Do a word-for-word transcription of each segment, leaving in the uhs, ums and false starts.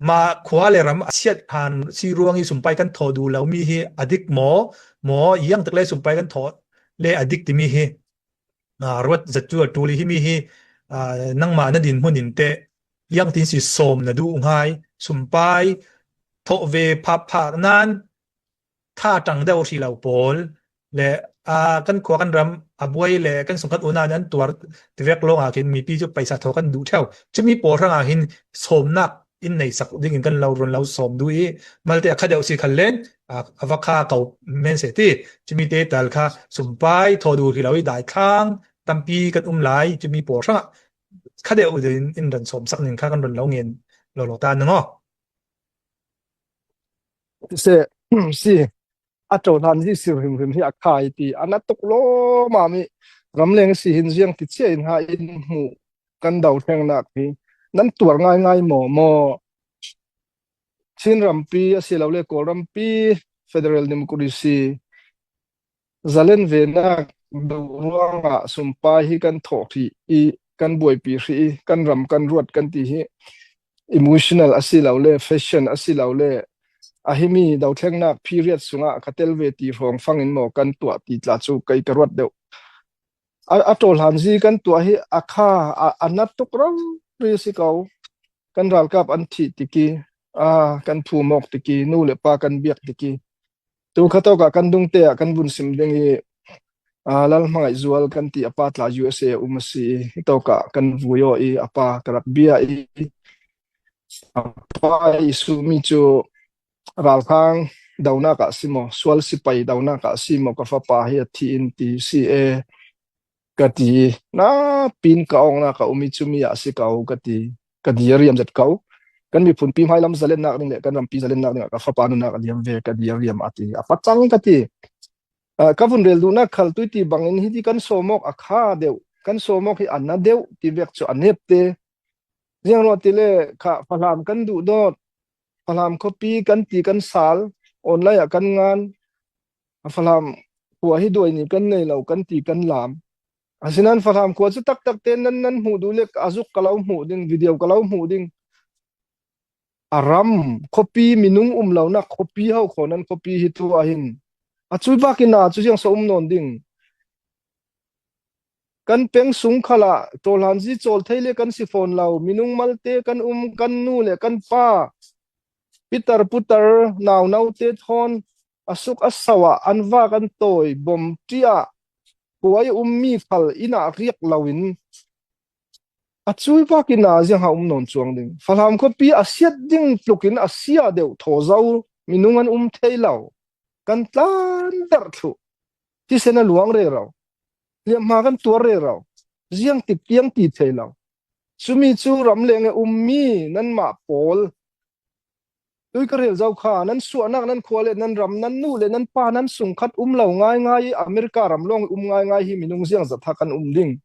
mah khua le ram a siat han si ruang i sumpai kan thawh duh lo mi hi a dik maw? Maw, iang tak le sumpai kan thawh le a dik timi hi, aa, ruat zat cu a ṭul i himi hi, aa, nangmah na dinhmun in teh iang tin si sawm na duh ngai, sumpai thawh ve phapphak nan tha ṭang deuh hrih lo pawl le, aa, kan khua kan ram a buai le kan sungkhat unau in an tuar tivek lawngah khin mipi cu paisa thaw kan duh ṭheu. Cumi pawl hrangah hin sawmnak in neisak dingin kan lo run lo sawm duh i, malte a kha deuh si khal len, aa, a va kha ko men seh ti. Cumi te tal kha sumpai thaw duh hrih lo i daithlang tampi kan um lai, cumi pawl hrangah kha deuh in, in ran sawmsak ning kha kan run lo ngen lo lo ta ning aw. Se, si, a ṭohlan hi si hrimhrim hi a kha i ti, a na tuk lawmam i ramleng si hin ziang ti cia in ha in hmuh kan do thlengnak hi nan tuar ngaingai maw, maw? Chin rampi a si lo le Kawl rampi federal democracy zalen venak duh ruangah sumpai hi kan thawh hrih i kan buaipi hrih i kan ram kan ruat kan ti hi emotional a si lo le fashion a si lo le a himi do thlengnak period sungah ka tel ve ti hrawng fangin maw kan tuah ti tla cu kei ka ruat deuh. A, a ṭohlan zi kan tuah hi a kha a, a na tuk rori si ko. Kan ralkap an thih tik i, aa, kan phum awk tik i, nu le pa kan biak tik i, tu kha tawkah kan dungte ah kan vun sim ding i, aa, Lalhmangaih Zual kan ti a pa tla U S A a um a si i, hi tawkah kan vui aw i, a pa ka rak bia i, a pa i sumi cu ralhrang donak ah si maw, sual sipai donak ah si maw, ka fapa hi a thi in ti si e ka ti. Na pin ka awngnak a um i cumi ah si ko ka ti. Ka dir riam zet ko. Kan miphunpi hmailam zalennak ding le kan rampi zalennak dingah ka fapa nunnak a liam ve ka dir riam a ti. A pacang ka ti. Ah, ka vun rel duhnak khal tuiti bangin hiti kan sawm awk a kha deuh, kan sawm awk hi a na deuh ti vek cu a nep te. Ziang ruah ti le kha Falam kan duh dawt, Falam khuapi kan ti kan sal, online ah kan ngan, a Falam khua hi duai ni kan nei lo kan ti kan lam. Asinan Falam khua cu taktak te nan nan hmuh duh le a zuk ka lo hmuh ding, video ka lo hmuh ding. A ram khuapi minung um lonak khuapi ho khaw nan khuapi hi tu ah hin a cui bak in a cu ziang so um nawn ding. Kan peng sung khalah tawlhanzi cawl thei le kan si fawn lo, minung malte kan um, kan nu le kan pa, pitar putar, naunaute thawn a suk a sau ah an vak an tawi, bom ṭiah, kuai a ummi khal inn ah riak loin a cui bak in a ziang ha um nawn cuang ding. Falam khuapi a siat ding tlukin a sia deuh thaw zo, minung an um thei lo. Kan tlandarh thluh. Thisen a luang rero. Liamhma kan tuar rero. Ziang tik tiang ti thei lo. Cumi cu ramleng e ummi nanmah pawl. Tui ka rel zo kha, nan suahnak, nan khua le nan ram, nan nu le nan pa, nan sungkhat um lo ngaingai i America ram lawng i um ngaingai hi minung ziang zat ha kan um ding.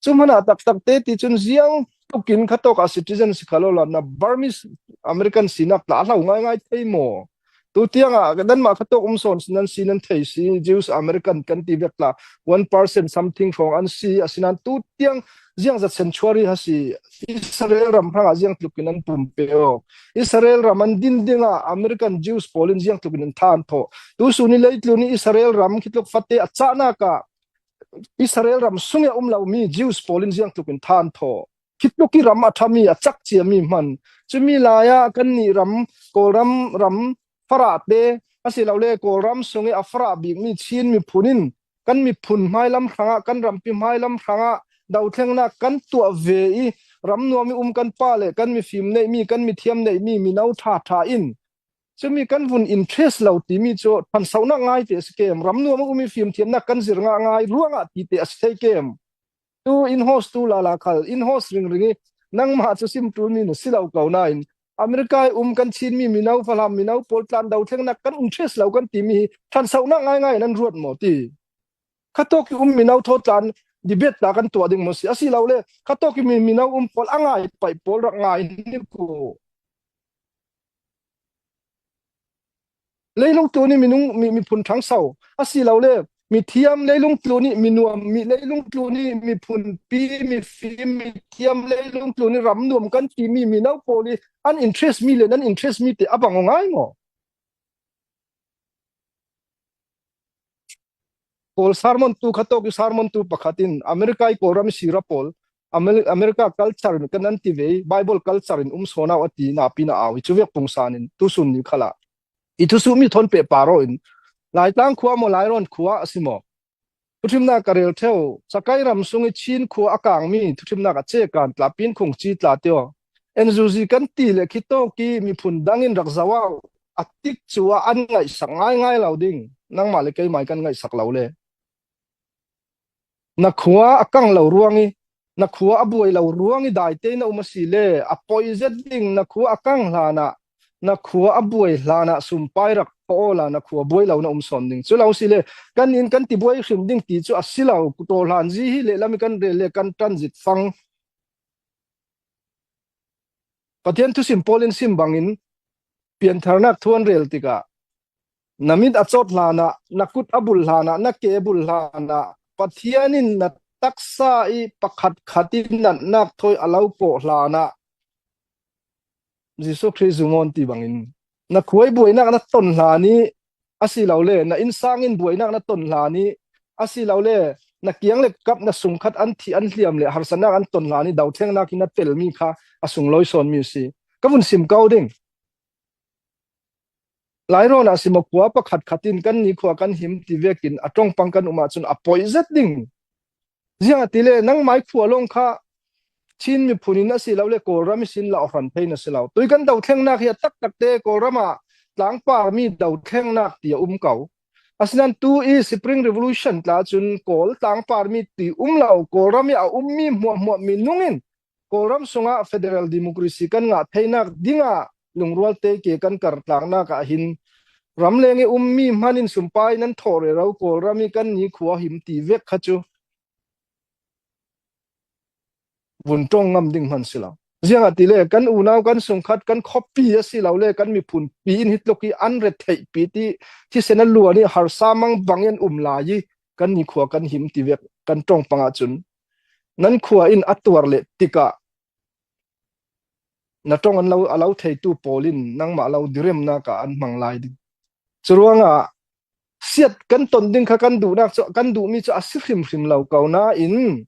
Cu hmanah taktak te ti cun ziang tukin khatawk ah citizen si kha lo la, na Burmese American sinak tla a hlo ngaingai thei maw? Tu tiangah nanmah khatawk um sawn si nan si nan thei si, Jews American kan ti vek tla, one percent something hrawng an si, asinan tu tiang ziangzat century ha si, Israel ram hrangah ziang tlukin an pumpe awk. Israel ram an din dingah American Jews pawl in ziang tlukin an than thawh. Tu sun i leitlun i Israel ram khitluk fate a cahnak ah Israel ram sung i a um lomi Jews pawl in ziang tlukin than thawh. Khitluk i ram a ṭhami, a cak ciami hman. Cumi lai ah kannih ram, Kawlram ram, Farah te, asilole Kawlram sung i a Farah bikmi Chin miphun in kan miphun hmailam hrangah, kan rampi hmailam hrangah dothlengnak kan tuah ve i, ram nuam i um kan pa le kan mifim neihmi, kan mithiam neihmi mino ṭha ṭha in cumi kan vun interest lo timi cu ṭhansohnak ngai te a si kem, ram nuam a um i fimthiamnak kan zir ngaingai ruangah ti te a si thei kem. Tu in host tu lala khal, in host ringring i nangmah cu sim ṭulmi na si lo ko nain, America i um kan Chinmi mino, Falam mino pawl tlan dothlengnak kan interest lo kan timi hi ṭhansohnak ngaingai nan ruat maw ti. Khatawk i um mino thaw tlan debate tla kan tuah ding maw si. Asilole khatawk i mi, mino um pawl a ngai paih pawl rak ngai ni ku. Leilung tlun i minung, mi, miphun ṭhangso asilole mithiam leilung tlun i, minuam mi leilung tlun i, miphunpi, mifim, mithiam leilung tlun i, ram nuam kan timi mino pawl i, an interest mi le nan interest mi te a bang aw ngai maw? Kawl sermon tu khat tawk i sermon tu pakhat in America i Kawlram i sira pawl, Amel-, America culture in kan an ti ve, Bible culture in um sawn au a ti napi na au i, chu vek pungsan in tusun ni khala i thusuh mi thawn peh par aw in, Laitlang khua maw, Lairawn khua a si maw? Thuthimna ka rel theu, Sakai ram sung i Chin khua a kang mi thuthimna ka che kan tla, pin khung chi tla te aw. N U G kan ti le khitawk i miphun dang in rak zau au, a tik chu a an ngaihsak ngai ngai lo ding, nangmah le keimah i kan ngaihsak lo le. Na khua a kang lo ruang i, na khua a buai lo ruang i daite na um a si le, a poi zet ding, na khua a kang hlan ah, na khua a buai hlan ah sumpai rak thaw aw la, na khua buai lo na um sawn ding. Chu lo si le, kan in kan ti buai hrim ding ti chu a si lo, taw hlan zi hi le lam i kan rel le kan tan zit fang. Pathian thusim pawl in sim bangin, piantharnak thu an rel tikah, na mit a cawt hlan ah, na kut a bul hlan ah, na ke a bul hlan ah, Pathian in na taksa i pakhat khat i natnak thawi a lo kawh hlan ah, Jesuh Khrih zum awn ti bangin, na khua i buainak na ton hlan i, a si lo le, na innsang in buainak na ton hlan i, a si lo le, na kiang le kap na sungkhat an thih an hliam le harsatnak an ton hlan i, dothlengnak i na tel mi kha a sunglawi sawn mi si. Ka vun sim kau ding. Lairawn ah si maw, khua pakhat khat in kan ni khua kan him ti vekin a ṭawngpang kan um ahcun a poi zet ding. Ziangahtile nangmai khua lawng kha Chin miphun in a si lo le Kawlram i sin la aw hran thei na si lo. Tui kan dothlengnak hi a taktakte Kawlram ah tlangpar mi dothlengnak ti a um ko. Asinan tu i Spring Revolution tla cun Kawl tlangpar mi ti um lo, Kawlram i a um mi hmuahhmuah minung in Kawlram sungah federal democracy kan ngah theinak dingah lungrual te ke kan kartlaknak ah hin ramleng i um mi hman in sumpai nan thawh rero, Kawlram i kan ni khua him ti vek kha cu vun ṭawng ngam ding hman si lo. Ziangahtile kan unau kan sungkhat kan khuapi a si lo le kan miphunpi in hi tluk i an retheihpi ti thisen a luan i harsa mangbang i an um lai i kan ni khua kan him ti vek kan ṭawngpang ahcun nan khua in a tuar leh tikah na ṭawng an lo, a lo theitu pawl in nangmah lo diremnak ah an hmang lai ding. Curuangah siat kan ton ding kha kan duhnak cu, kan duhmi cu a si hrimhrim lo ko nain,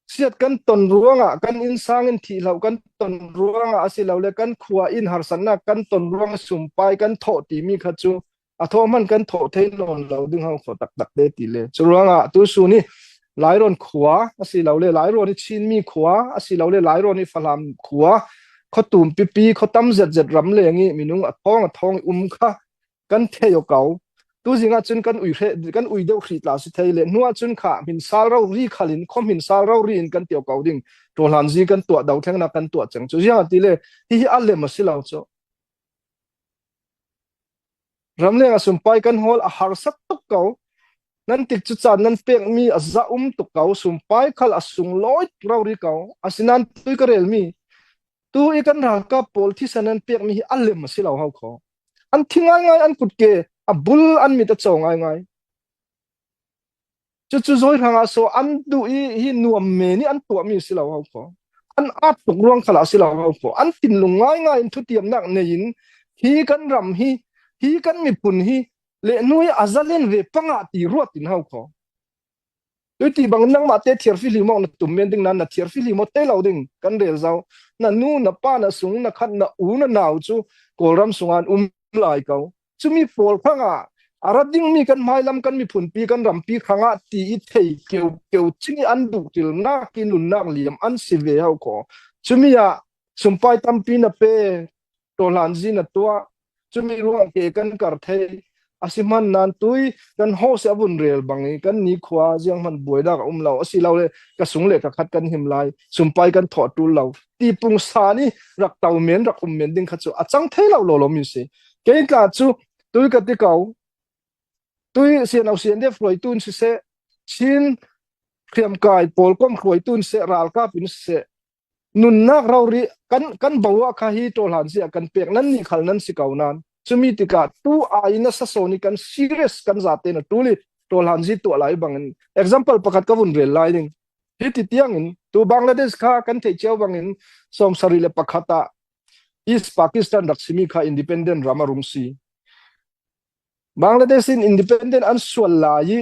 siat kan ton ruangah, kan innsang in thih hloh kan ton ruangah a si lo le kan khua in harsatnak kan ton ruangah sumpai kan thawh timi kha cu a thawh hman kan thawh thei nawn lo ding hau kho taktak te ti le. Curuangah tu sun i Lairawn khua a si lo le, Lairawn i Chinmi khua a si lo le, Lairawn i Falam khua, khuatum pipi, khuatam zetzet ramleng i minung a thawng a thawng i um kha kan thei aw ko. Tu zing ahcun kan ui hre, kan ui deuh hrih tla si thei le, hnu ahcun kha hminsal rori khalin, khuam hminsal rori in kan ti aw ko ding, ṭawhlanzi kan tuah, dothlengnak kan tuah cang cu. Ziangahtile hihi a lem a si lo cu. Ramleng a sumpai kan hawl a harsa tuk ko. Nan tik cu caan nan pekmi a za um tuk ko, sumpai khal a sunglawi rori ko. Asinan tui ka relmi, tu i kan ralkap pawl thisen nan pekmi hi a lem a si lo hau kho. An thi ngaingai, an kutke a bul, an mit a co ngaingai. Cucu zawi hrangah so an duh i hi nuam men i an tuahmi a si lo hau kho. An at tuk ruang khalah a si lo hau kho. An thinlung ngaingai in thutiamnak nei in hi kan ram hi, hi kan miphun hi lehnu i a zalen ve pangah ti ruat in hau kho. Tui ti bang nangmah te thiarfi hlimawk na tum men ding nan na thiarfi hlimawk te lo ding kan rel zo. Na nu, na pa, na sung, na khat, na u, na nau cu Kawlram sungah an um lai ko. Cumi pawl hrangah a rat dingmi kan hmailam, kan miphunpi, kan rampi hrangah ti i thei keu keu cing i an duhtilnak i nunnak liam an si ve hau kho. Cumi ah sumpai tampi na pe, ṭawhlanzi na tuah, cumi ruang ke kan kar thei. A si hman nan tui kan hawh si a vun rel bang i kan ni khua zianghman buainak a um lo, a si lo le ka sung le ka khat kan him lai, sumpai kan thawh ṭul lo ti pungsan i rak to men, rak um men ding kha cu a cang thei lo lawlaw mi si. Kei tla cu tui ka ti ko, tui sian au sian def hruaitu in siseh, Chin hriamkai pawlkom hruaitu in siseh, ralkap in siseh, nunnak rori kan, kan bo ah kha hi ṭawhlanzi ah kan pek, nan nih khal nan si ko nan. Cumi tikah tu ai nasa sawn i kan serious kan zate na ṭul i tawlhanzi tuah lai bangin example pakhat ka vun rel lai ding. Hiti tiangin tu Bangladesh kha kan theih ciau bangin sawmsarih le pakhat ah East Pakistan rak simi kha independent ram a rung si. Bangladesh in independent an sual lai i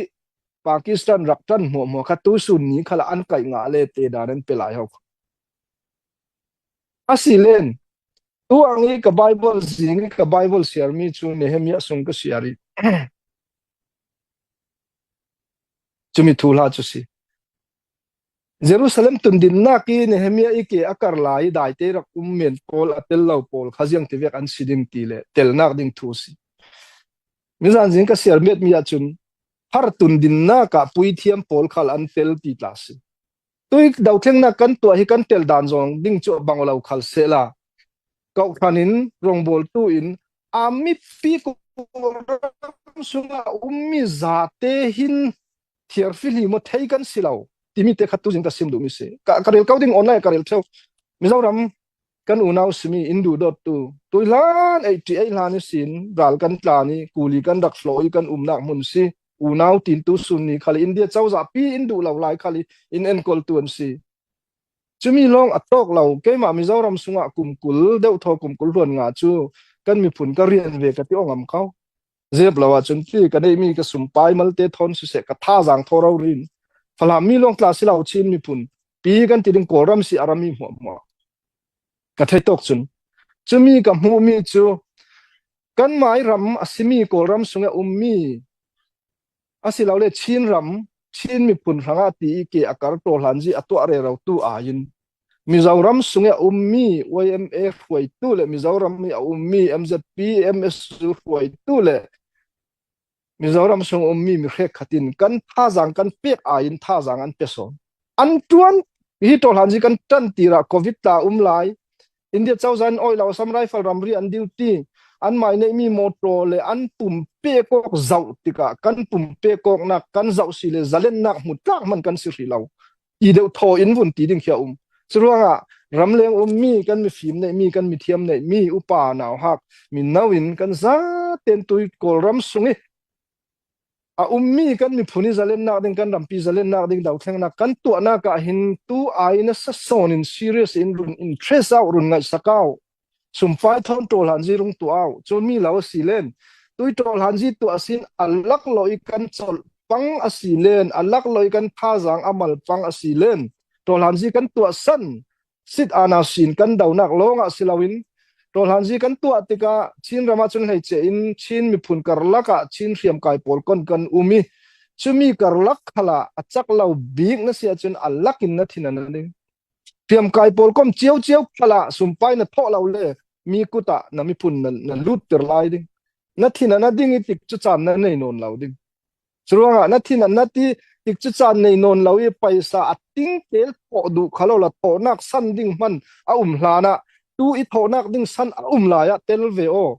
Pakistan rak tan hmuahhmuah kha tusun ni khalah an kaih ngah le te dan an pe lai ho. A si len, tu ang i ka Bible zing i ka Bible siar mi cu Nehemiah sung ka siar i cumi thuhla cu si. Jerusalem tundinnak i Nehemiah i ke a kar lai i daite rak um men pawl a tel lo pawl kha ziang tivek an si ding ti le telnak ding thu si. Mizan zing ka siar miat mi ahcun har tundinnak ah puithiam pawl khal an tel ti tla si. Tui dothlengnak kan tuah hi kan tel dan zong ding cu a bang lo khal sehla, kawhhran in rongbawltu in a mipi Kawlram sungah ummi zate hin thiarfihlim aw thei kan si lo timi te khat tuzing ka sim duhmi si. Ka, ka rel ko ding online ka rel ṭheu. Mizoram kan unau simi in duhdawttu tuihlan eighty eight hlan ihsin ral kan tlan i kuli kan rak hlawh i kan umnak hmun si. Unau tin tusun ni khal i India cozahpi in duh lo lai khal i in enkoltu an si. Cumi lawng a tawk lo, keimah Mizoram sungah kum kul deuh thaw kum kul hluan nga cu kan miphun ka rian ve ka ti aw ngam kho. Zep lo ahcun ti ka neihmi ka sumpai malte thawn siseh ka thazaang thaw rori in Falam mi lawng tla si lo Chin miphun pi kan ti ding Kawlram si a rami hmuahhmuah ka thei tawk cun cumi ka hmuhmi cu kanmai ram a simi Kawlram sungah ummi a si lo le Chin ram, Chin miphun hrangah ti i ke a kar tawlhanzi a tuah rero tu aiin Mizoram sungah ummi Y M A hruaitu le Mizoram i a ummi M Z P, M S U hruaitu le Mizoram sung ummi mi hrekkhat in kan thazaang kan pek aiin thazaang an pe sawn. An ṭuan hi tawlhanzi kan ṭan tirah covid tla um lai. India cozah in awih lo Assam Rifle ramri an duty, an mai neihmi mawṭaw le an pumpe kawk zoh tikah kan pumpe kawknak kan zoh si le zalennak hmu tlak hman kan si hrih lo. I deuh thaw in vun ti ding khi a um. Curuangah ramleng ummi kan mifim neihmi kan mithiam neihmi upa nauhak mino in kan zaten tui Kawlram sung i a ummi kan miphun i zalennak ding kan rampi zalennak ding dothlengnak kan tuahnak ah hin tu ai nasa sawn in serious in run interest au run ngaihsak au. Sumpai thawn tawlhanzi rung tuah au. Cumi lo a si len tui tawlhanzi tuah sin a lak lo i kan colh pang a si len a lak lo i kan thazaang a mal pang a si len tawlhanzi kan tuah san sit ana sin kan donak lawngah si loin tawlhanzi kan tuah tikah Chin ram ahcun hleice in Chin miphun karlak ah Chin hriamkai pawl kon kan um i cumi karlak khalah a cak lo bik na si ahcun a lak in na thin a na ding. Hriamkai pawl kom cio cio khalah sumpai na thawh lo le mi kut ah na miphun na, na lutter lai ding. Na thin a na ding i tik cu caan na nei nawn lo ding. Curuangah na thin a na ti tik cu caan nei nawn lo i paisa a ting tel thawh duh kha lo la thawhnak san ding hman a um hlanah tu i thawhnak ding san a um lai ah tel ve aw.